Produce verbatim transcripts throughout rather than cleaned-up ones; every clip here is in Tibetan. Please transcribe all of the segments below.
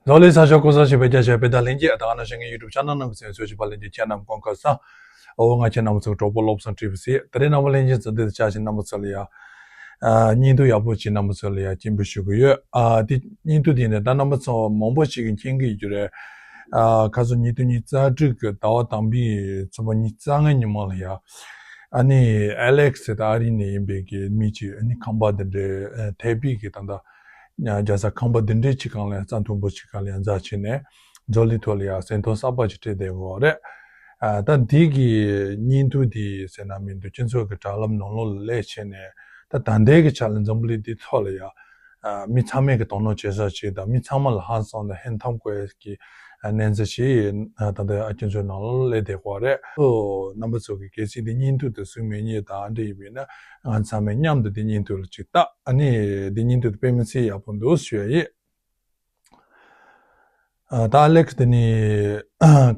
ལོ་ལེ་ས་ཞོག་གོ་ས་ཞིག་པའི་རྒྱ་ཆེ་བའི་ད་ལྷན་རྒྱས་ད་ག་ན་ཞིང་གི་ཡུ་ཊུབ་ཆེ་ནལ་རྣམ་པ་ཚོས་ཚོས་ཞིག་པ་ལྷན་རྒྱས་ཁྱེད་རྣམས་གོང་ཁ་སང་། འོ་ང་ཁྱེད་རྣམ་པ་ཚོ་གྲོགས་པོ་བློ་བཟང་ཁྲི་བུ་སི་དེ་རིང་རྣམ་པ་ལྷན་རྒྱས་ཚོ་འདི་ཆ་ཞིག་རྣམ་པ་ཚོ་ལ་ཡ། ཨ་བརྙན་ཐུང་ཡག་པོ་ཅིག་རྣམ་པ་ཚོ་ལ་ཡ་སྤྱན་འབུལ་ཞུ་གི་ཡོད། ཨ་དེ་བརྙན་ཐུང་དེ་ནས་ད་རྣམ་པ་ཚོ་མང་པོ་ཞིག་གིས་མཁྱེན་གི་ཡོད་རེད། ཨ་ཁ་སང་ཉིས་སྟོང་ཉི་ཤུ་རྩ་དྲུག་གི་ཟླ་བ་དང་པའི་ཚོ་པ་ཉི་ཤུ་རྩ་ལྔ་ཉི་མ་ལ་ཡ། ཨ་ནི་ཨ་ལེག་སི་ཟེར་ད་ཨ་རི་ནས་ཡིན་པའི་གི་མི་ཅིག་ཨ་ནི་ཁང་པ་འདི་འདྲའི་ཨ་ཐེ་པི་གི་ད་ད་རྒྱ་ས་ཁང་པ་འདི་འདྲའི་ཅིག་གང་ལ་ཡ་རྩྭ་མཐོན་པོ་ཅིག་གང་ལ་ཡ་འཛེགས་བྱས་ནས་འཛོལ་ལི་ཐོག་ལ་ཡ་ཟིན་ཐོ་གསར་པ་ཅིག་སྤྲད་བསྡད་ཡོད་རེད། ཨ་ད་འདི་གི་བརྙན་ཐུང་འདི་ཟེར་ན་མི་འདུག་སྤྱི་ཚོགས་ཀྱི་དྲ་ལམ་ནང་ལོགས་ལ་སླེབས་བྱས་ནས་ད་ད་ལྟའི་གི་ཆ་ལ་འཛམ་བུ་གླིང་འདི་ཐོག་ལ་ཡ། ཨ་མི་ཚང་མས་ཀྱི་དོ་སྣང་བྱེད་ས་ཅིག་དང་མི་ཚང་མ་ལ་ཧང་སང་དང་ཧན་ཐམ་དགོས་ཀྱི་ཨ་གནས་ཚུལ་ཞིག་ཨ་ད་ལྟ་ཨ་སྤྱི་ཚོགས་ནང་ལ་སླེབས་བསྡད་ཡོད་རེད། ཨོ་རྣམ་པ་ཚོ་གི་གལ་སྲིད་འདི་བརྙན་ཐུང་དེ་གཟིགས་མེད་མཁན་དང་ཨ་འདྲ་ཡིན་པ་ཡིན་ན་ང་ཚང་མས་མཉམ་དུ་འདི་བརྙན་ཐུང་ལ་ཅིག་ལྟ། ཨ་ནི་འདི་བརྙན་ཐུང་དེ་དཔེ་མི་སྲིད་ཡག་པོ་འདུག་ཞུ་ཡ་ཡིན། ཨ་ད་ཨ་ལེག་སི་དེ་ནི་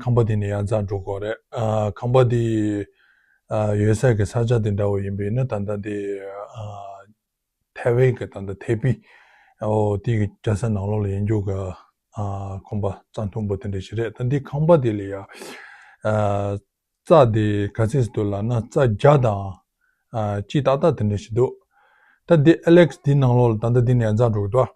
ཁང་པ་དེ་ནས་ཡར་འཛེགས་འགྲོ་དགོས་རེད། ཨ་ཁང་པ་དེ་ཨ་ཡོད་ས་གི་ས་ཆ་དེ་འདྲ་བོ་ཡིན་པ་ཡིན་ན་ད་ལྟ་དེ་ཨ་ཐེ་ཝན་གི་ད་ལྟ་ཐེ་པི་ཨོ་དེ་གི་རྒྱལ་ས་ནང་ལོགས་ལ་ཡིན་རྒྱུ་གི་ཨ་ཁང་པ་རྩྭ་མཐོན་པོ་དེ་འདྲ་ཞིག་རེད། ད་འདི་ཁང་པ་དེ་ལ་ཡ་ཨ་རྩྭ་དེ་ག་ཚོད་ཞིག་འདུག་ལབ་ན་རྩྭ་བརྒྱ་དང་ཨ་གཅིག་ཏག་ཏག་དེ་འདྲ་ཞིག་འདུག་ད་འདི་ཨ་ལེག་སི་འདི་ནང་ལོགས་ལ་ད་ལྟ་འདི་ནས་འཛེགས་འགྲོ་གི་འདུག་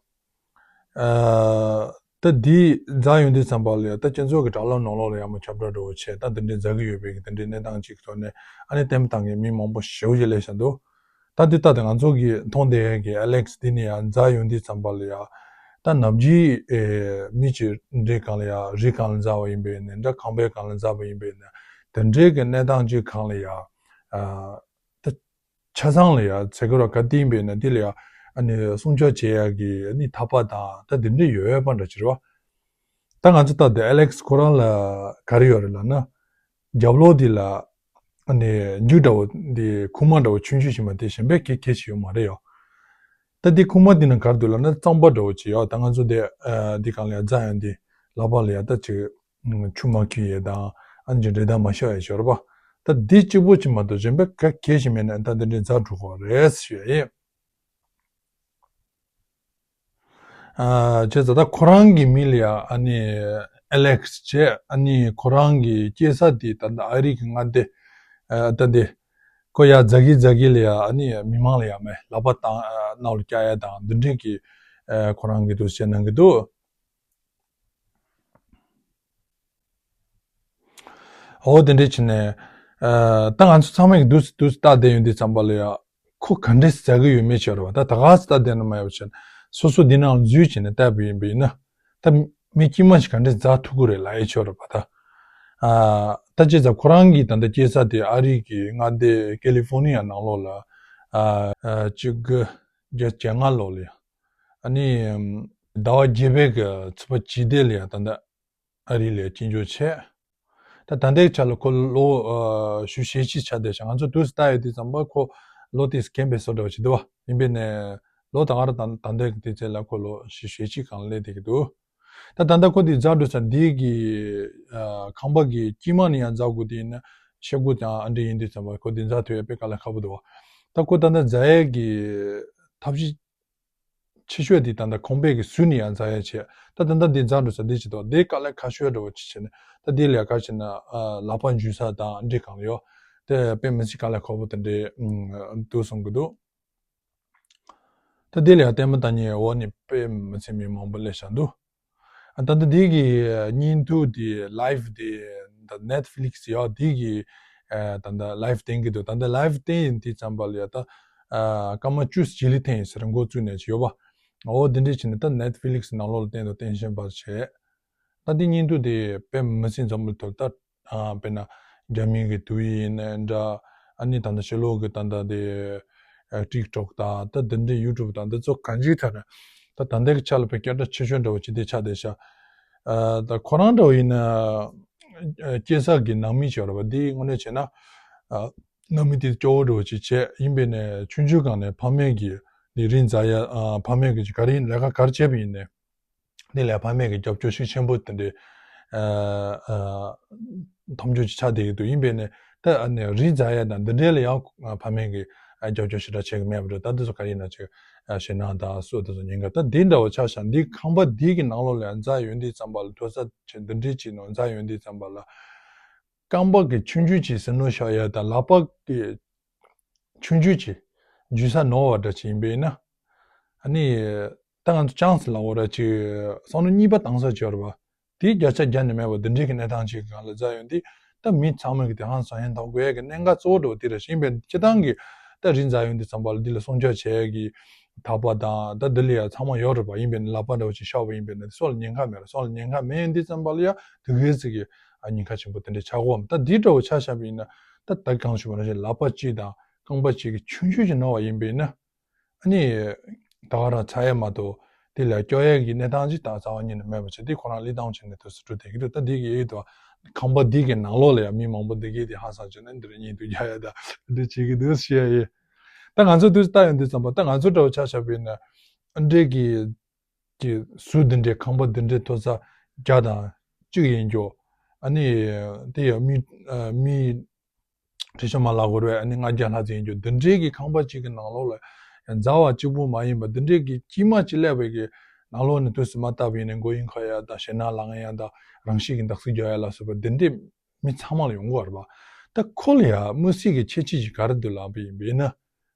ཨ་ད་འདི་འཛེགས་ཡོང་དུས་ཙམ་པ་ལ་ཡ་ད་སྤྱི་ཚོགས་ཀྱི་དྲ་ལམ་ནང་ལོགས་ལ་ཡ་མོ་ཁྱབ་བསྒྲགས་འགྲོ་བ་བྱས་ད་འདི་འདྲའི་འཛེགས་ཀྱི་ཡོད་པའི་གི་འདི་འདྲའི་གནས་སྟངས་ཅིག་གི་ཐོག་ནས་ཨ་ནི་བསྟན་པ་བཏང་མཁན་མི་མང་པོ་ཞེ་པོ་ཅིག་སླེབས་བཞག་འདུག་ད་འདི་ལྟ་དེ་ང་ཚོ་གིས་མཐོང་བསྡད་ཡ་གི་ཨ་ལེག་སི་འདི་ནས་ཡ་འཛེགས་ཡོང་དུས་ཙམ་པ་ལ་ཡ་ད་ནམ་རྒྱུན་ཨེ་མི་གཅིག་འདྲེ་སྒང་ལ་ཡ་རི་སྒང་ལ་འཛེགས་པ་ཡིན་པས་ནས་འདྲ་ཁང་པའི་སྒང་ལ་འཛེགས་པ་ཡིན་པས་ནས་དེ་འདྲའི་གི་གནས་སྟངས་ཅིག་སྒང་ལ་ཡ་ཨ་ད་ཆ་ཚང་ལ་ཡ་ཚེ་ག་ར་ག་དེ་ཡིན་པས་ན་དེ་ལ་ཡ་ཨ་ནི་སྲུང་སྐྱོབ་བྱེད་ཡ་གི་ཨ་ནི་ཐག་པ་དང་ད་དེ་འདྲ་ཡོད་པ་འདྲ་ཅིག་རེད་བ། ད་ང་ཚོ་ད་དེ་ཨ་ལེག་སི་ཁོ་རང་ལ་ག་རེ་ཡོད་རེད་ལབ་ན་རྒྱབ་ལོགས་དེ་ལ་ཨ་ནི་རྒྱུ་འདྲ་བོ་དེ་ཁུག་མ་འདྲ་བོ་ཆུང་ཆུང་ཞིག་མ་དེ་གཞན་པའི་གེ་གེ་ཞིག་ཡོད་མ་རེད་ཡ། ད་དེ་ཁུག་མ་དེ་ནང་ག་རེ་འདུག་ལབ་ན་རྩམ་པ་འདྲ་བོ་ཅིག་ཡ། ད་ང་ཚོ་དེ་ཨ་དེ་གང་ལ་ཡ་འཛེགས་ཡ་དེ་ལག་པ་ལ་ཡ་ད་ཅིག་ཆུ་མ་འཁྱུད་ཡས་དང་ཨ་ནི་འདྲེ་དང་མ་ཤོར་ཡས་ཤོར་བ། ད་འདི་གཅིག་པོ་གཅིག་མ་གཏོགས་གཞན་པ་ག་གེ་ཞིག་མེད་ན་ད་འདི་འདྲའི་འཛེགས་འགྲོ་གི་རེད་ཞུ་ཡ་ཡིན། ཨ་བྱས་ཙང་ད་ཁོ་རང་གི་མིང་ལ་ཡ་ཨ་ནི་ཨ་ལེག་སི་བྱས། ཨ་ནི་ཁོ་རང་གི་སྐྱེས་ས་དེ་ད་ལྟ་ཨ་རི་གི་མངའ་སྡེ་ཨ་ད་འདི་ཁོ་ཡ་འཛེགས་ཀྱི་འཛེགས་ཀྱི་ལ་ཡ་ཨ་ནི་མི་མང་ལ་ཡ་མེད་ལག་པ་བཏང་ཨ་ནང་ལ་བཀྱག་ཡ་དང་འདི་འདྲའི་གི་ཨ་ཁོ་རང་གི་འདུག་བྱས་གནང་གི་འདུག་འོ་དེ་འདྲས་བྱས་ནས་ཨ་ད་ང་ཚོ་ཚང་མས་འདུག་འདུག་ལྟ་བསྡད་ཡོང་དུས་ཙམ་པ་ལ་ཡ་ཁོ་ག་འདྲས་ཟ་གི་ཡོད་མེད་ཆོད་རེད་བ། ད་ད་ག་ཟེ་ལྟ་བསྡད་ན་མ་ཡོད་བྱས་ནས་སོ་སོ་འདི་ནང་ལ་འཛུལ་བྱས་ནས་ལྟ་བུ་ཡིན་པ་ཡིན་ན་ད་མི་དཀྱུས་མ་ཞིག་ག་འདྲས་འཛེགས་ཐུབ་ཀྱི་རེད་ལབ་ཡས་ཆོད་རེད་བ། ད་ཨ་ད་བྱས་ཙང་ཁོ་རང་གི་ད་ལྟ་སྐྱེས་ས་དེ་ཨ་རི་གི་མངའ་སྡེ་ཀེ་ལི་ཧྥོ་ནི་ཡ་ནང་ལོགས་ལ་ཨ་ཨ་གཅིག་དགུ་བརྒྱད་བཅོ་ལྔ་ལོ་ལ་ཡ་ཨ་ནི་ཟླ་བ་བརྒྱད་པའི་གི་ཚེས་པ་བཅུ་བདུན་ལ་ཡ་ད་ལྟ་ཨ་རི་ལ་སྐྱེས་འགྱུར་བྱས། ད་ད་ལྟའི་ཆ་ལ་ཁོ་ལོ་ཨ་བཞི་བཅུ་ཞེ་གཅིག་ཆགས་བསྡད་ཤག་ང་ཚོ་དུས་སུ་ལྟ་ཡོང་དུས་ཙམ་པ་ཁོ་ལོ་དེ་རྒན་པའི་བཟོ་འདྲ་བ་ཞིག་འདུག་བ། ཡིན་པས་ནས་ལོ་ད་ག་རང་ད་ད་ལྟའི་དུས་ཚོད་ལ་ཁོ་ལོ་བཞི་བཅུ་ཞེ་གཅིག་སྒང་ལ་སླེབས་བསྡད་ཀྱི་འདུག་ད་ད་ལྟ་ཁོ་དེ་འཛེགས་འགྲོ་ས་འདི་གི་ཨ་ཁང་པ་གི་དཀྱིལ་མ་ནས་ཡང་འཛེགས་དགོས་དེ་ཡིན་ན་ཤེལ་སྒོ་དང་ཨ་འདྲ་ཡིན་དུས་ཙམ་པ་ཁོ་དེ་འཛེགས་ཐུབ་ཡ་དཔེ་དཀའ་ལས་ཁག་པོ་འདུག་བ། ད་ཁོ་ད་ལྟ་འཛེགས་ཡས་ཀྱི་ཐབས་ཤེས་ཆེ་ཤོས་དེ་ད་ལྟ་ཁང་པའི་གི་ཟུར་ནས་ཡང་འཛེགས་ཡ་བྱས། ད་ད་ལྟ་འདི་འཛེགས་འགྲོ་ས་འདི་ཅིག་འདུག་འདི་དཀའ་ལས་ཁག་ཤོས་འདྲ་བོ་ཅིག་བྱས་ནས་ད་འདི་ལས་ཀ་བྱས་ན་ཨ་ལག་པ་འཇུ་ས་དང་འདི་གང་ཡོད་དེ་དཔེ་མི་སྲིད་དཀའ་ལས་ཁག་པོ་དེ་འདྲའི་ཨུམ་འདུག་གསུང་གི་འདུག་ད་འདི་ལས་ཡང་ལྟད་མོ་ལྟ་མཁན་འོག་ནས་དཔེ་མི་སྲིད་མི་མང་པོ་སླེབས་བཞག་འདུག་ཨ་ད་ལྟ་འདི་གི་བརྙན་ཐུང་འདི་ལའེབ་འདི་ད་ནེཊ་ཕི་ལིག་སི་ཡ་འདི་གི་ཨ་ད་ལྟ་ལའེབ་བསྟན་གི་འདུག་ད་ལྟ་ལའེབ་བསྟན་ཡིན་དུས་ཙམ་པ་ལ་ཡ་ད་ཨ་སྐར་མ་བཅུ་ཙམ་ལ་འཐེན་ཡིན་ཟེར་འགོ་བཙུགས་ནས་ཅིག་ཡོད་པ། འོ་འདི་འདྲས་བྱས་ནས་ད་ནེཊ་ཕི་ལིག་སི་ནང་ལོགས་ལ་བསྟན་དང་བསྟན་བཞིན་པ་བྱས། ད་འདི་བརྙན་ཐུང་འདི་དཔེ་མི་སྲིད་འཛོམས་པའི་ཐོག་ད་ཨ་དཔེར་ན་རྒྱ་མི་གི་དུས་ཡིན་ནའི་འདྲ། ཨ་ནི་ད་ལྟ་ཕྱི་ལོགས་གི་ད་ལྟ་དེ་ཨ་ཊིག་ཊོག་དང་ད་འདི་འདྲའི་ཡུ་ཊུབ་དང་འདི་ཚོ་གང་ཅིའི་ཐད་ནས་ད་ད་ལྟའི་གི་ཆ་ལ་དཔེ་སྐད་གྲགས་ཆེ་ཤོས་འདྲ་བོ་ཅིག་དེ་ཆགས་བསྡད་ཤག་ཨ་ད་ཁོ་རང་འདྲ་བོ་ཡིན་ན་ཨ་སྐྱེས་ས་གི་ནང་མི་ཅིག་ཡོད་རེད་པ། འདི་དངོས་གནས་བྱས་ན་ཨ་ནང་མི་དེ་སྐྱོ་བོ་འདྲ་བོ་ཅིག་བྱས་ཡིན་པས་ནས་ཆུང་ཆུང་སྒང་ནས་ཕ་མས་གི་འདི་རིགས་འཛེགས་ཡ་ཨ་ཕ་མས་གི་ཅིག་ག་རེ་ཡིན་ལས་ཀ་ག་རེ་བྱས་པ་ཡིན་ནའི། འདི་ལ་ཕ་མས་ཀྱི་རྒྱབ་སྐྱོར་ཤུགས་ཆེན་པོ་དེ་འདྲའི་ཨ་ཨ་མཐོང་རྒྱུ་ཅིག་ཆགས་བསྡད་ཀྱི་འདུག་ཡིན་པས་ནས་ད་ཨ་ནི་རིགས་འཛེགས་ཡ་དང་འདི་འདྲའི་ལ་ཡང་ཕ་མས་ཀྱི་ རྒྱབ་སྐྱོར་ཞེ་དྲག་བྱེད་ཀྱི་མེད་པ་རེད། ད་དེ་ཚོ་ག་རེ་ཡིན་ན་ཅིག་ཞེད་སྣང་དང་སོགས་དེ་ཚོ་ཉེན་ཁ། ད་འདི་འདྲ་བོ་ཆ་བཞག་འདི་ཁང་པ་འདི་གི་ནང་ལོགས་ལ་ཡང་འཛའ་ཡོད་འདི་ཙམ་པ་ལ། མཐོ་ས་ཆེ་འདི་འདྲའི་ཅིག་ནང་འཛའ་ཡོད་འདི་ཙམ་པ་ལ། རྐང་པ་གི་ཆུང་ཆུང་ཅིག་ཟིན་ནོ་ཤག་ཡ་ད་ལག་པ་གི་ཆུང་ཆུང་ཅིག་འཇུ་ས་ནོར་བ་འདྲ་ཅིག་ཡིན་པས་ན། ཨ་ནི་ད་ང་ཚོ་ཅང་སི་ལ་འོ་ར་ཅིག་བསམ་བློ་གཉིས་པ་བཏང་ས་ཅིག་ཡོད་རེད་པ། དེའི་བརྒྱ་ཆ་བརྒྱ་ནས་མེད་པ་འདི་འདྲའི་གི་གནས་སྟངས་ཅིག་གི་སྒང་ལ་འཛའ་ཡོད་འདི། ད་མི་ཚང་མ་གི་དེ་ཧང་སང་ཧན་ཐོག་དགོས་ཡ་གི་གནད་འགག་གཙོ་བོ་འདྲ་བོ་དེ་རེད། ཡིན་པས་སྤྱི་བཏང་གི་ད་རི་འཛའ་ཡོད་འདི་ཙམ་པ་ལ་འདི་ལ་སྲུང་སྐྱོབ་བྱེད་ཡ་གི་ཐག་པ་དང་ད་འདི་ལ་ཡ་ཚང་མ་ཡོད་རེད་པ། ཡིན་པས་ན་ལག་པ་འདྲ་བོ་ཅིག་ཤོར་བ་ཡིན་པས་ན་སྲོག་ལ་ཉེན་ཁ་མེད་རེད། སྲོག་ལ་ཉེན་ཁ་མེད་ཡོད་འདི་ཙམ་པ་ལ་ཡ་དེ་གའི་ཟིག་གི་ཨ་ཉེན་ཁ་ཆེན་པོ་དེ་འདྲའི་ཆགས་ཀྱི་ཡོད་མ། ད་འདི་འདྲ་བོ་ཆ་བཞག་པ་ཡིན་ན་ད་ད་གང་ཞུ་བ་ནང་བཞིན་ལག་པ་གཅིག་དང་རྐང་པ་གཅིག་གི་ཆུང་ཆུང་ཅིག་ནོར་བ་ཡིན་པས་ན། ཨ་ནི་ད་ག་རང་ཚ་ཡ་མ་གཏོགས་དེ་ལ་སྐྱོ་ཡ་གི་གནས་སྟངས་ཅིག་ད་རྩ་བ་ཉིད་ནས་མེད་པ་བྱས་དེ་ཁོ་རང་ལི་ཏང་ཆེན་ནས་དུས་སུ་འགྲོ་བསྡད་ཀྱི་འདུག་ད་འདི་གི་ཡོད་དོ། ཁང་པ་འདི་གི་ནང་ལོགས་ལ་ཡང་མི་མང་པོ་འདི་གའི་དེ་ཧ་སང་བྱས་ནས་འདིར་གཉིད་དུ་རྒྱག་ཡ་ད་འདི་བྱེད་ཀྱི་འདུག་ཞེས་ཡ་ཡོད། ད་ང་ཚོ་དུས་ལྟ་ཡོང་དུས་ཙམ་པ་ད་ང་ཚོ་འདྲ་བོ་ཆ་བཞག་པ་ཡིན་ན་ཨ་འདྲས་ཀྱི་ཀྱི་ཟུར་འདི་འདྲའི་ཁང་པ་འདི་འདྲའི་མཐོ་ས་བརྒྱ་དང་གཅིག་ཡིན་རྒྱུ། ཨ་ནི་དེ་ཡང་མི་མི་བྲེ་ཤ་མ་ལག་འཁོར་བའི་ཨ་ནི་ལྔ་བརྒྱ་ལྷག་ཙམ་ཡིན་རྒྱུ་འདི་འདྲའི་གི་ཁང་པ་གཅིག་གི་ནང་ལོགས་ལ་ཡང་མཛའ་བ་གཅིག་པུ་མ་ཡིན་པ་འདི་འདྲའི་གི་དཀྱིལ་མ་གཅིག་སླེབས་པའི་གི་ནང་ལོགས་ནས་དུས་སུ་མ་བལྟ་བ་ཡིན་ནའི་མགོ་གཡོན་འཁོར་ཡ་དང་ཞེད་སྣང་ལངས་ཡ་དང་རང་ཤི་གི་འདག་སི་རྒྱག་ཡ་ལ་སོགས་པ་འདི་འདྲའི་མི་ཚང་མ་ལ་ཡོང་གི་ཡོད་རེད་པ། ད་ཁོ་ལ་ཡང་དམིགས་བསལ་གྱི་ཁྱད་ཆོས་ཅིག་ག་རེ་འདུག་ལབ་པ་ཡིན་པས་ན།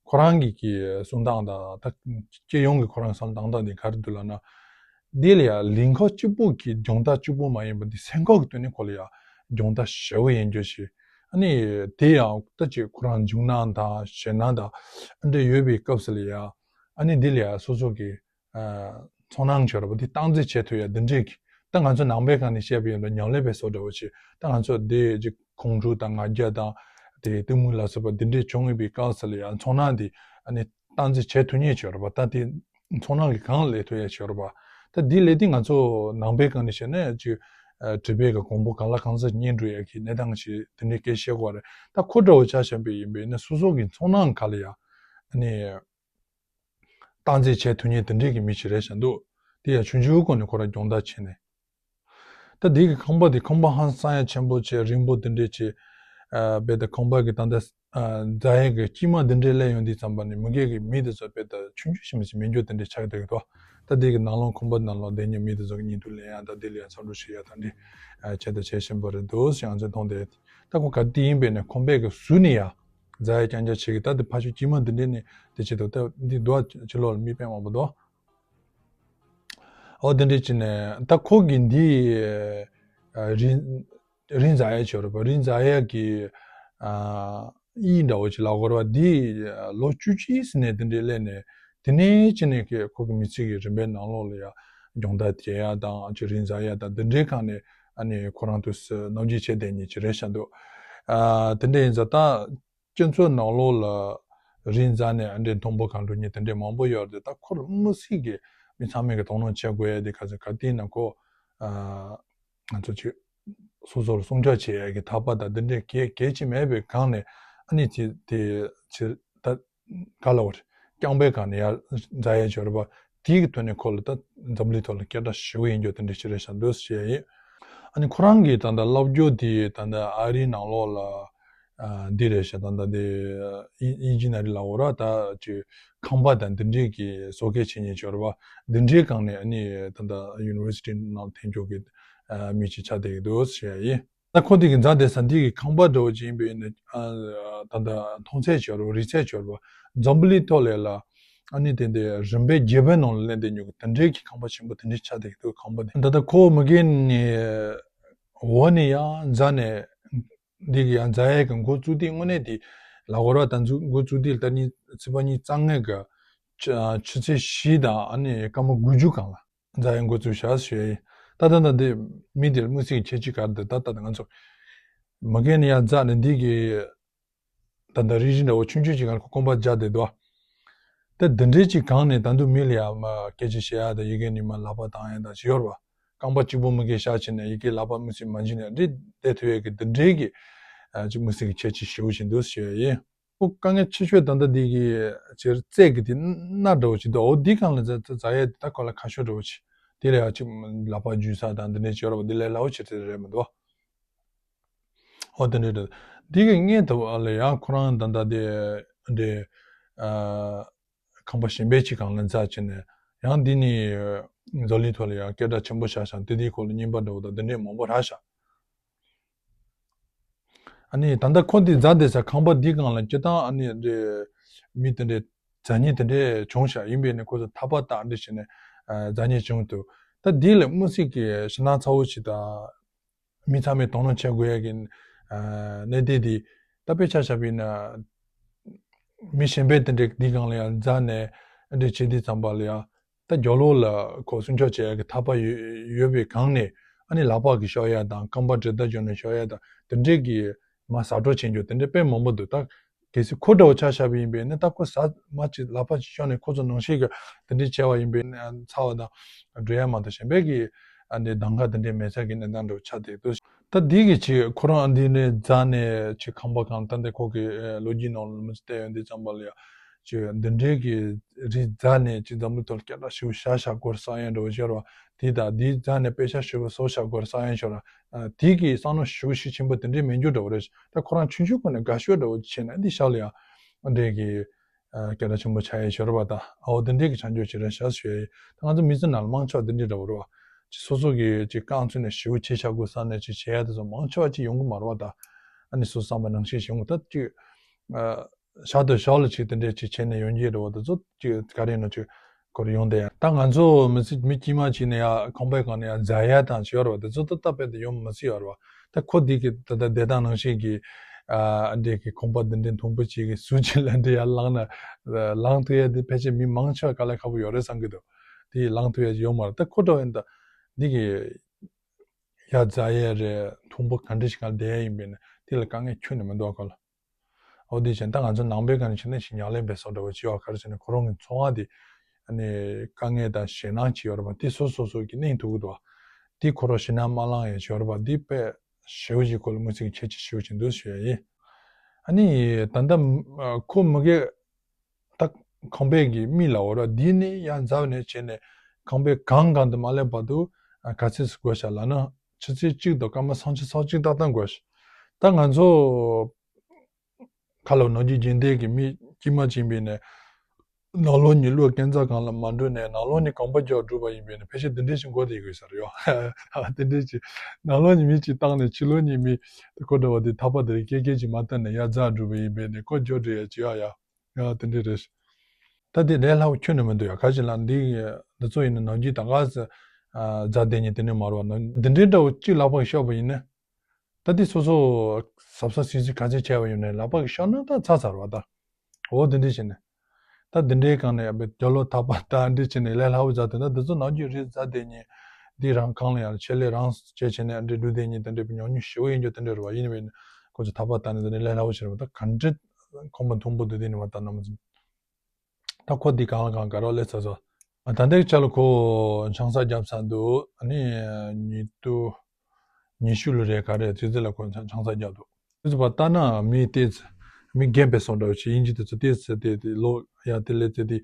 ཁོ་རང་གི་གི་གསུང་སྟངས་དང་ད་སྤྱི་ཡོངས་ཀྱི་ཁོ་རང་བསམ་སྟངས་དང་དེ་ག་རེ་འདུག་ལབ་ན། འདི་ལ་ཡང་ལིང་ཁ་གཅིག་པུ་གི་སྦྱོང་བརྡར་གཅིག་པུ་མ་ཡིན་པ་འདི་སེམས་ཁམས་ཀྱི་སྟེང་ནས་ཁོ་ལ་ཡང་སྦྱོང་བརྡར་ཞེ་པོ་ཡིན་རྒྱུ་ཞིག་ཨ་ནི་དེ་ཡང་ད་ཅིག་ཁོ་རང་འཇིགས་སྣང་དང་ཞེད་སྣང་དང་ཨ་འདྲ་ཡོད་པའི་སྐབས་སུ་ལ་ཡང་ཨ་ནི་འདི་ལ་ཡང་སོ་སོ་གི་ཚོར་སྣང་བྱེད་རོགས་པ་འདི་སྟངས་འཛིན་བྱེད་ཐུབ་ཡ་འདི་འདྲས་ཀྱི། ད་ང་ཚོ་ནང་པའི་སྒང་ནས་བཤད་པ་ཡིན་ན་ཉམས་ལེན་པའི་བཟོ་འདྲ་བོ་ཞིག་ད་ང་ཚོ་འདི་ཅིག་ཁོང་ཁྲོ་དང་ང་རྒྱལ་དང་དེ་གཏི་མུག་ལ་སོགས་པ་འདི་འདྲས་བྱུང་ཡོད་པའི་སྐབས་སུ་ལ་ཡང་ཚོར་སྣང་འདི་ཨ་ནི་སྟངས་འཛིན་བྱེད་ཐུབ་མཁན་བྱེད་རོགས་པ། ད་དེ་ཚོར་སྣང་གི་གང་ལས་ཐུབ་ཡ་བྱེད་རོགས་པ། ད་འདི་ལས་དེ་ང་ཚོ་ནང་པའི་སྒང་ནས་བཤད་ན་ཅིག་སྒྲིབ་པའི་གི་གོང་བུ་གང་ལ་གང་འཚམ་རྙེད་འགྲོ་ཡ་གི་གནས་སྟངས་ཤིག་དེ་འདྲའི་སྐད་བཤད་དགོས་རེད། ད་ཁོ་འདྲ་བོ་ཆ་བཞག་པ་ཡིན་པས་ན་སོ་སོ་གི་ཚོར་སྣང་ག་ལ་ཡ་ཨ་ནི། སྟངས་འཛིན་བྱེད་ཐུབ་མཁན་དེ་འདྲས་ཀྱི་མི་ཞིག་རེད་བཞག་འདུག་དེ་ཡང་ཆུང་ཆུང་སྒང་ནས་ཁོ་རང་སྦྱོང་བརྡར་བྱས་ནས། ད་འདི་གི་ཁང་པ་དེ་ཁང་པ་ཧང་སང་ཡ་ཆེན་པོ་བྱས་རིང་པོ་དེ་འདྲས་བྱས། ཨ་རྦད་དེ་ཁང་པ་གི་ད་ལྟ་ཨ་འཛའ་ཡས་ཀྱི་དཀྱིལ་མ་དེ་འདྲས་སླེབས་ཡོང་དུས་ཙམ་པ་ནས་མི་སྒེར་གྱི་མི་དེ་ཚོ་རྦད་དེ་ཆུང་ཆུང་ཞིག་མི་ཞིག་མི་འགྱུར་དེ་འདྲས་ཆགས་བསྡད་ཀྱི་འདུག་ད་འདི་གི་ནང་ལོགས་ཁང་པ་ནང་ལོགས་བསྡད་མཁན་མི་དེ་ཚོ་གི་གཉིད་དུ་ལེན་ཡ་ད་འདི་ལ་ཡང་འཚམས་འདྲི་ཞུ་ཡ་ད་འདི་ཨ་བྱས་ད་བྱས་བཞིན་པ་རེད་འདུག་ཞེས་ང་ཚོས་མཐོང་བསྡད། ད་ཁོ་ག་དེ་ཡིན་པས་ནས་ཁང་པའི་གི་ཟུར་ནས་ཡ། འཛའ་ཡས་རྐྱང་རྐྱང་བྱེད་ཀྱི་ད་འདི་ཕ་ཤུལ་དཀྱིལ་མ་འདི་འདྲས་ནས་དེ་བྱེད་དོ། ད་འདི་འདུག་ཕྱི་ལོགས་ལ་མི་དཔེ་མང་པོ་འདུག་ཨོ་དེ་འདྲས་བྱས་ནས་ད་ཁོ་གི་འདི་ཨ་རི་རི་འཛའ་ཡས་བྱེད་རོགས་པ་རི་འཛའ་ཡས་ཀྱི་ཨ་དབྱིན་འདྲ་བོ་ཅིག་ལབ་དགོས་རེད་པ། འདི་ལོ་བཅུ་གཅིག་ཙམ་ནས་དེ་འདྲས་སླེབས་ནས་དེ་ནས་བྱས་ནས་ཁོ་གི་མི་ཚེ་གི་རིམ་པའི་ནང་ལོགས་ལ་ཡ་སྦྱོང་བརྡར་བྱེད་ཡ་དང་ཅིག་རི་འཛའ་ཡས་དང་འདི་འདྲའི་སྒང་ནས་ཨ་ནི་ཁོ་རང་དུས་སུ་ནམ་རྒྱུན་བྱས་བསྡད་མཁན་ཅིག་རེད་བཞག་འདུག་ཨ་དེ་འདྲས་ཡིན་ཙང་ད། སྤྱི་ཚོགས་ནང་ལོགས་ལ་རི་འཛའ་ནས་ཨ་འདྲས་མཐོན་པོ་གང་འགྲོ་མཁན་དེ་འདྲས་མང་པོ་ཡོད་རེད། ད་ཁོ་རང་མི་སེར་གྱི་མི་ཚང་མས་ཀྱི་དོ་སྣང་བྱེད་དགོས་ཡ་དེ་ག་ཚོད་ག་དུས་ན་ཁོ་ཨ་ང་ཚོ་ཅིག་སོ་སོར་སྲུང་སྐྱོབ་བྱེད་ཡ་གི་ཐག་པ་དང་དེ་འདྲས་གལ་གལ་ཆེ་མེད་པའི་སྒང་ནས་ཨ་ནི་དེ་དེ་ཕྱིར་ད་ག་ལ་བར་རྐྱང་པའི་སྒང་ནས་ཡར་འཛའ་ཡས་བྱེད་རོགས་པ། དེའི་གི་ཐོག་ནས་ཁོ་ལ་ད་འཛམ་གླིང་ཐོག་ལ་སྐད་གྲགས་ཞེ་པོ་ཡིན་རྒྱུ་དེ་འདྲ་ཞིག་རེད་བཞག་འདུག་ཞེས་ཡིན། ཨ་ནི་ཁོ་རང་གིས་ད་ལྟ་ལབ་རྒྱུ་དེ་ད་ལྟ་ཨ་རིའི་ནང་ལོགས་ལ་ཨ་འདི་རེད་བཞག་ད་ལྟ་དེ་ཨིན་ཨིན་ཇི་ནི་ཡར་ལབ་དགོས་རེད་པ། ད་ཅིག་ཁང་པ་དང་འདི་འདྲས་ཀྱི་བཟོ་བཀོད་བྱེད་མཁན་ཅིག་ཡོད་རེད་པ། འདི་འདྲའི་སྒང་ནས་ཨ་ནི་ད་ལྟ་ཡུ་ནི་ཝར་སི་ཊི་ནང་ཐོན་རྒྱུ་གི་ཨ་མི་ཅིག་ཆགས་བསྡད་ཀྱི་འདུག་ཞེས་ཡིན། ད་ཁོ་དེ་གི་འཛའ་དེ་ས་འདི་གི་ཁང་པ་འདྲ་བོ་ཅིག་ཡིན་པས་ནི་ཨ་ད་ལྟ་མཐོང་ཚད་ཅིག་ཡོད་རེད་པ། རིག་ཚད་ཅིག་ཡོད་རེད་པ། འཛམ་བུ་གླིང་ཐོག་ལ་ཨ་ནི་དེ་འདྲའི་རིམ་པས་བརྒྱ་པའི་ནང་ལ་སླེབས་བསྡད་མཁན་གྱི་དེ་འདྲའི་གི་ཁང་པ་ཆེན་པོ་དེ་འདྲའི་ཆགས་བསྡད་ཀྱི་འདུག་ཁང་པ་དེ་ད་ལྟ་ཁོ་མ་གི་ནི་འོག་ནས་ཡར་འཛའ་ནས་འདི་གི་ཡར་འཛའ་ཡས་ཀྱི་འགོ་བཙུགས་དུས་དངོས་གནས་དེ་ལབ་དགོས་རེད་པ། ད་འཛུགས་འགོ་བཙུགས་དུས་ལྟར་ནི་ཚེས་པ་ཉི་ཤུ་རྩ་ལྔ་གི་ཆུ་ཆུ་ཚོད་བཞི་དང་ཨ་ནི་སྐར་མ་དགུ་བཅུ་སྒང་ལ། འཛའ་ཡས་འགོ་བཙུགས་བཞག་ཞུ་ཡ་ཡིན། ད་ལྟ་ད་འདི་མི་འདིར་དམིགས་བསལ་གྱི་ཁྱད་ཆོས་ག་རེ་འདུག་ད་ལྟ་ང་ཚོ་མ་གི་ནས་ཡར་འཛའ་ནས་འདི་གི་ད་ལྟ་རི་བཞིན་འདྲ་བོ་ཆུང་ཆུང་ཅིག་སྒང་ལ་ཁོ་རྐང་པ་བརྒྱབ་བསྡད་འདུག་ད་འདི་འདྲའི་ཅིག་སྒང་ནས་ད་དུང་མི་ལ་ཡ་མ་སྐད་ཆ་བཤད་ཡ་དང་ཡི་གེ་ནི་མ་ལག་པ་བཏང་ཡ་དང་ཅིག་ཡོད་རེད་པ། རྐང་པ་གཅིག་པོ་མ་གི་བཞག་བྱས་ནས་ཡི་གེ་ལག་པ་དམིགས་བསལ་མ་བྱིན་ནས་འདི་བསྡད་ཐུབ་ཡ་གི་འདི་འདྲའི་གི་ཨ་ཅིག་དམིགས་བསལ་གྱི་ཁྱད་ཆོས་ཞེ་པོ་ཅིག་འདུག་ཞུ་ཡ་ཡིན། ཨོ་དཀའ་ངལ་ཆེ་ཤོས་ད་ལྟ་འདི་གི་ཅིག་རྩེད་གི་དེ་སྣ་འདྲ་བོ་ཅིག་འདུག་ཨོ་འདི་སྒང་ལ་འཛའ་འཛའ་ཡས་དེ་ད་གོ་ལ་ཁ་ཤོ་འདྲ་བོ་ཅིག་དེ་ལ་ཡང་ཅིག་ལག་པ་འཇུ་ས་དང་འདི་འདྲའི་ཅིག་ཡོད་རེད་པ། འདི་ལས་སླ་བོ་ཆེ་རྩེད་རེད་མི་འདུག་ཨོ་དེ་འདྲའི་འདྲ་འདི་གི་སྔས་དེ་བ་ལ་ཡང་ཁོ་རང་ད་ལྟ་དེ་འདྲའི་ ཨ་ཁང་པ་གཞན་པའི་ཅིག་སྒང་ལ་འཛེགས་བྱས་ནས་ཡང་འདི་ནི་འཛམ་གླིང་ཐོག་ལ་ཡང་སྐད་གྲགས་ཆེན་པོ་ཆགས་ཤག་དེ་དེའི་སྐོར་ལ་རྙིང་པ་འདྲ་བོ་དང་འདི་འདྲས་མང་པོ་རག་ཤག་ཨ་ནི་ད་ལྟ་ཁོ་འདི་འཛེགས་བསྡད་ས་ཁང་པ་འདི་སྒང་ལ་སྤྱིར་བཏང་ཨ་ནི་འདི་མི་དེ་འདྲས་འཛེགས་མཁན་དེ་འདྲས་བྱུང་ཤག་ཡིན་པས་ནི་ཁོ་ཚོ་ཐག་པ་བཏགས་འདི་བྱས་ནས་ཨ་འཛེགས་མཁན་བྱུང་འདུག་ད་འདི་ལ་དམིགས་བསལ་གྱི་ཞེད་སྣང་ཚ་བོ་ཞིག་དང་། མི་ཚང་མས་དོ་སྣང་བྱེད་དགོས་ཡ་གི་ཨ་གནད་དོན་འདི་ད་དཔེ་ཆ་བཞག་པ་ཡིན་ན་མི་གཞན་པས་དེ་འདྲའི་འདི་སྒང་ལ་ཡང་འཛེགས་ནས་ཨ་འདྲ་བྱེད་དུས་ཙམ་པ་ལ་ཡང་ད་རྒྱབ་ལོགས་ལ་ཁོ་སྲུང་སྐྱོབ་བྱེད་ཡ་གི་ཐག་པ་ཡོད་ཡོད་པའི་སྒང་ནས་ཨ་ནི་ལག་པ་གིས་གཤག་ཡ་དང་རྐང་པ་གྲི་མདའ་འཇོག་ནས་གཤག་ཡ་དང་དེ་འདྲའི་གི་མ་ཟ་འཕྲོག་བྱེད་རྒྱུ་དེ་འདྲའི་དཔེ་མང་པོ་འདུག་ད་གལ་སྲིད་ཁོ་འདྲ་བོ་ཆ་བཞག་པ་ཡིན་པས་ན་ད་ཁོ་ཟ་མ་ཅིག་ལག་པ་ཅིག་གཤག་ནས་ཁོ་ཚོ་ནང་བཞིན་གི་དེ་འདྲའི་བྱས་པ་ཡིན་པས་ན་ཚ་བ་དང་འགྲོ་ཡ་མ་གཏོགས་གཞན་པའི་གི་ཨ་འདི་གདམ་ག་དེ་འདྲའི་མེད་ས་གི་གནས་སྟངས་འདྲ་བོ་ཆགས་བསྡད་འདུག་ད་འདི་གི་ཅིག་ཁོ་རང་ཨ་འདི་ནས་འཛེགས་ནས་ཅིག་ཁང་པ་གང་ད་འདི་ཁོ་གི་ཨེ་ལོ་རྒྱུས་ནང་ལ་མི་ཚེ་བལྟས་ཡོང་དུས་ཙམ་པ་ལ་ཡ་ཅིག་འདི་འདྲའི་གི་རིགས་འཛེགས་ནས་ཅིག་འཛམ་བུ་ཐོག་སྐད་གྲགས་ཞེ་པོ་བཞག་བཞག་སྐོར་བསམ་ཡས་འདྲ་བོ་ཤོར་བ་དེ་དང་འདི་འཛེགས་ནས་དཔེ་ཆ་ཞེ་པོ་བཟོ་བཞག་སྐོར་བསམ་ཡས་ཤོར་བ་དེ་གི་བསམ་བློ་ཞེ་པོ་ཤུགས་ཆེན་པོ་དེ་འདྲའི་མེད་རྒྱུ་འདྲ་བོ་རེད། ད་ཁོ་རང་ཆུང་ཆུང་ཁོ་ནས་དགའ་ཤོས་འདྲ་བོ་བྱས་ནས་འདི་ཤར་ལ་ཡ་འདྲའི་གི་སྐད་གྲགས་ཆེན་པོ་ཆགས་ཡས་ཤོར་བ་དང་ཨའོ་དེ་འདྲའི་གི་བྱང་ཆུབ་ཅིག་རེད་ཤག་ཞུ་ཡས་ཡིན། ད་ང་ཚོ་མི་ཚེ་ནང་ལ་མང་ཆེ་བ་དེ་འདྲའི་འདྲ་བོ་རེད་བ། ཅིག་སོ་སོ་གི་ཅིག་རྐང་ཚུགས་ནས་ཞེ་པོ་ཅིག་བྱ་དགོས་བསམ་ནས་ཅིག་བྱེད་ཡ་དེ་ཚོ་མང་ཆེ་བ་ཅིག་ཡོང་གི་མ་རེད་བ། ད་ཨ་ནི་སོ་སོ་བསམ་པ་ནང་བཞིན་ཞིག་ཡོང་གི་ད་ཅིག་ཨ་ཤར་དང་ཤར་ལ་ཅིག་དེ་འདྲའི་ཅིག་བྱས་ནས་ཡོང་གི་རེད་བ། དེ་ཚོ་ཅིག་ག་རེ་ཡིན་ན་ཅིག་སྐོར་ཡོང་དེ་ཡང་ད་ང་ཚོ་མི་ཚེ་མི་དཀྱུས་མ་ཅིག་ནས་ཡ་ཁང་པའི་སྒང་ནས་ཡ་འཛེག་ཡ་དང་ཅིག་ཡོད་རེད་བ། དེ་ཚོ་ད་ལྟ་བར་དུ་ཡོང་མི་སྲིད་ཡོད་རེད་བ། ད་ཁོ་འདི་གི་ད་ལྟ་བསྡད་སྟངས་ནང་བཞིན་གྱི་ཨ་འདྲའི་གི་ཁང་པ་འདི་འདྲའི་མཐོན་པོ་ཅིག་གི་ཟུར་ཅིག་ལ་འདི་ཡར་ལངས་ན་ལངས་ཐུབ་ཡ་འདི་ཕལ་ཆེར་མི་མང་ཆེ་བ་དཀའ་ལས་ཁག་པོ་ཡོད་རེད་བསམ་གྱི་འདུག་དེ་ལངས་ཐུབ་ཡ་ཡོད་མ་རེད། ད་ཁོ་འདྲ་བ་ཡིན་ད་འདི་གི་ཡར་འཛེག་ཡ་རེད། མཐོན་པོ་ག་འདྲ་ཞིག་སྒང་བསྡད་ཡ་ཡིན་པས་ན་དེ་ལ་དཀའ་ངལ་ཁྱོན་ནས་མི་འདུག་ག་ལ། འོ་དེ་བཞིན་ད་ང་ཚོ་ནང་པའི་སྒང་ནས་བྱས་ན་ཞིག་ཉམས་ལེན་པའི་བཟོ་འདྲ་བོ་བྱེད་པ་ག་རེ་ཟེར་ན་ཁོ་རང་གི་འཚོ་བ་དེ་ཨ་ནི་དཀའ་ངལ་དང་ཞེད་སྣང་ཅིག་ཡོད་རེད་པ། དེ་སོ་སོ་སོ་གི་གླེང་ཐུབ་ཀྱི་འདུག་བ། དེ་ཁོ་རང་ཞེད་སྣང་མ་ལངས་ཡ་ཅིག་ཡོད་རེད་པ། དེ་དཔེ་ཞེ་པོ་ཅིག་ཁོ་ལ་དམིགས་བསལ་གྱི་ཁྱད་ཆོས་ཞེ་པོ་ཅིག་འདུག་ཞུ་ཡ་ཡིན། ཨ་ནི་ད་ལྟ་ཁོ་མ་གི་ད་ཁང་པའི་གི་མིག་ལ་འོ་ར་འདི་ནས་ཡར་འཛེགས་ནས་བྱས་ནས་ཁང་པའི་གང་གང་དུ་མ་སླེབས་བར་དུ་ག་ཚོད་ཙམ་འགོར་ཤག་ལབ་ན་ཆུ་ཚོད་གཅིག་དང་སྐར་མ་སུམ་ཅུ་སོ་གཅིག་ཏག་ཏག་འགོར་ཤག་ད་ང་ཚོ་ཁ་ལོ་ནམ་རྒྱུན་རྒྱུན་ལྡན་གྱི་མི་དཀྱུས་མ་ཅིག་ཡིན་པས་ནས་ནང་ལོགས་ནས་གློག་གན་རྩ་སྒང་ལ་མ་འགྲོ་ནས་ནང་ལོགས་ནས་གོམ་པ་རྒྱག་འགྲོ་བ་ཡིན་པས་ནས་ཕལ་ཆེར་འདི་འདྲས་ཞིག་འགོར་བསྡད་དགོས་ས་རེད་ཡོ། དེ་འདྲས་ཅིག་ནང་ལོགས་ནས་མི་གཅིག་བཏང་ནས་ཕྱི་ལོགས་ནས་མི་ཁོ་འདྲ་བ་དེ་ཐག་པ་དེ་སྐད་སྐད་ཅིག་མ་བཏང་ནས་ཡར་འཛེགས་འགྲོ་བ་ཡིན་པས་ནས་ཁོ་རྒྱག་འགྲོ་ཡ་ཅིག་ཡ་ཡ། ཡ་དེ་འདྲས་རེད། ད་དེ་ལས་སླ་པོ་ཁྱོན་ནས་མི་འདུག་ཡ། ག་ཅི་ལ་འདི་འདི་ཚོ་ཡིན་ན་ནམ་རྒྱུན་ད་ག་ས་འཛེགས་བསྡད་མཁན་དེ་འདྲས་མ་རེད་བ། ན་འདི་འདྲའི་འདྲ་བོ་གཅིག་ལག་པ་གིས་གཤགས་པ་ཡིན་ན། ད་འདི་སོ་སོ་གཟབ་གཟབ་སིང་སིང་ག་ཚོད་བྱས་པ་ཡིན་ནའི་ལག་པ་གིས་གཤགས་ན་ད་ཚར་ཚར་བ་ད། འོ་དེ་འདྲས་བྱས་ནས། ད་འདི་འདྲའི་སྒང་ནས་ཡང་པའི་རྒྱབ་ལོགས་ཐག་པ་ད་འདྲས་བྱས་ནས་ལས་སླ་པོ་མཛད་དེ་ད་འདི་ཚོ་ནམ་རྒྱུན་རིགས་མཛད་བསྡད་མཁན་འདི་རང་གང་ལ་ཡང་ཆེད་ལས་རང་བྱས་བྱས་ནས་འདྲས་སྒྲུབ་བསྡད་མཁན་དེ་འདྲས་པའི་ཉམས་མྱོང་ཞེ་པོ་ཡིན་རྒྱུ་དེ་འདྲས་རེད་བ། ཡིན་ནའི་ཁོ་ཚོ་ཐག་པ་བཏགས་ནས་འདི་འདྲས་ལས་སླ་པོ་བྱས་རེད་བ། ད་ག་འདྲས་ཁང་པ་མཐོན་པོ་འདི་འདི་ནས་མ་བཏགས་ན་མ་ཚོམ། ད་ཁོ་འདི་གང་ལ་གང་དགའ་རོགས་ལས་ཚ་ཚ། ད་ལྟའི་ཆ་ལ་ཁོ་ཆང་ས་བརྒྱབ་ཚར་འདུག་ཨ་ནི་ཉིས་སྟོང་ཉི་ཤུ་ལོ་རེ་ག་རེ་དུས་ཚོད་ལ་ཁོ་ཆང་ཆང་ས་བརྒྱབ་འདུག་དུས་ཚོད་པ་ལྟ་ན་མི་ཏོག་ཙམ་མི་རྒན་པའི་བཟོ་འདྲ་བོ་ཞིག་ཡིན་གྱི་དུས་ཚོད་ཏོག་ཙམ་དེ་དེ་ལོ་ཡ་དེ་ལས་དེ་དེ་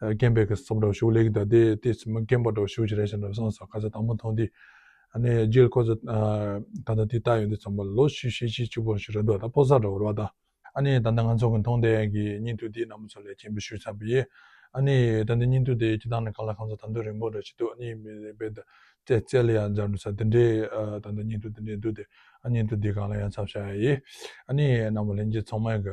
རྒན་པའི་གི་བཟོ་འདྲ་བོ་ཞིག་ལས་ཀྱི་འདུག་དེ་ཏོག་ཙམ་མི་རྒན་པ་འདྲ་བོ་ཞིག་རེད་ཤག་འདྲ་བསམ་སོང་། ཁ་ས་དང་པོ་མཐོང་དུས་ཨ་ནི་རྗེས་ཁོ་ཚོ་ད་ལྟ་དེ་ལྟ་ཡོང་དུས་ཙམ་པ་ལོ་བཞི་བཅུ་ཞེ་གཅིག་པོ་ཞིག་རེད་འདུག་ད་ཕོ་གསར་འདྲ་བོ་རེད་བ་ད། ཨ་ནི་ད་ལྟ་ང་ཚོ་གི་མཐོང་བསྡད་ཀྱི་བརྙན་ཐུང་འདི་རྣམ་པ་ཚོ་ལ་སྤྱན་འབུལ་ཞུས་ཚར་བ་ཡིན། ཨ་ནི་ད་ལྟ་བརྙན་ཐུང་དེ་སྤྱིར་བཏང་ནས་གང་ལ་གང་འཚམ་ད་དུང་རིང་པོ་འདྲ་ཞིག་འདུག་ཨ་ནི་མི་རེ་བས་ད་རྩེ་རྩེ་ལ་ཡང་འཛར་འགྲོ་ས་དེ་འདྲའི་ཨ་ད་ལྟ་བརྙན་ཐུང་དེ་འདྲའི་འདུག་དེ་ཨ་བརྙན་ཐུང་འདི་གང་ལ་ཡང་མཚམས་བཞག་ཡ་ཡིན། ཨ་ནི་རྣམ་པ་ལྷན་རྒྱས་ཚང་མས་གི་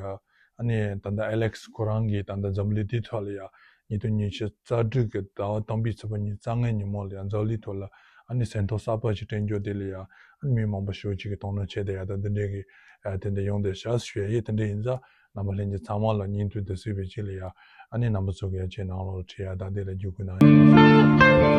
ཨ་ནི་ད་ལྟ་ཨེ་ལེགས་ཁོ་རང་གིས་ད་ལྟ་འཛམ་གླིང་འདིའི་ཐོག་ལ་ཡང་ཉིས་སྟོང་ཉི་ཤུ་རྩ་དྲུག་གི་ཟླ་བ་དང་པོའི་ཚེས་པ་ཉི་ཤུ་རྩ་ལྔའི་ཉིན་མོ་ལ་ཡང་འཛམ་གླིང་ཐོག་ལ་ཨ་ནི་ཟིན་ཐོ་གསར་པ་ཞིག་སྤྲད་རྒྱུ་དེ་ལ་ཡང་ཨ་ནི་མི་མང་པོ་ཞེ་པོ་ཅིག་གིས་དོ་སྣང་བྱས་བསྡད་ཡ་ད་འདི་འདྲའི་གི་ཨ་དེ་འདྲ་ཡོང་བསྡད་ཤག་ཞུ་ཡ་ཡིན། དེ་འདྲ་ཡིན་ཙང་རྣམ་པ་ལྷན་རྒྱས་ཚང་མ་ལ་བརྙན་ཐུང་འདི་གཟིགས་པའི་རྗེས་ལ་ཡང་ཨ་ནི་རྣམ་པ་ཚོ་གི་ཡང་ཆེད་ནང་ལོགས་ཁྲིད་ཡ་ད་འདི་ལ་བརྒྱུད་སྐུལ་གནང་ཡ་ཡིན།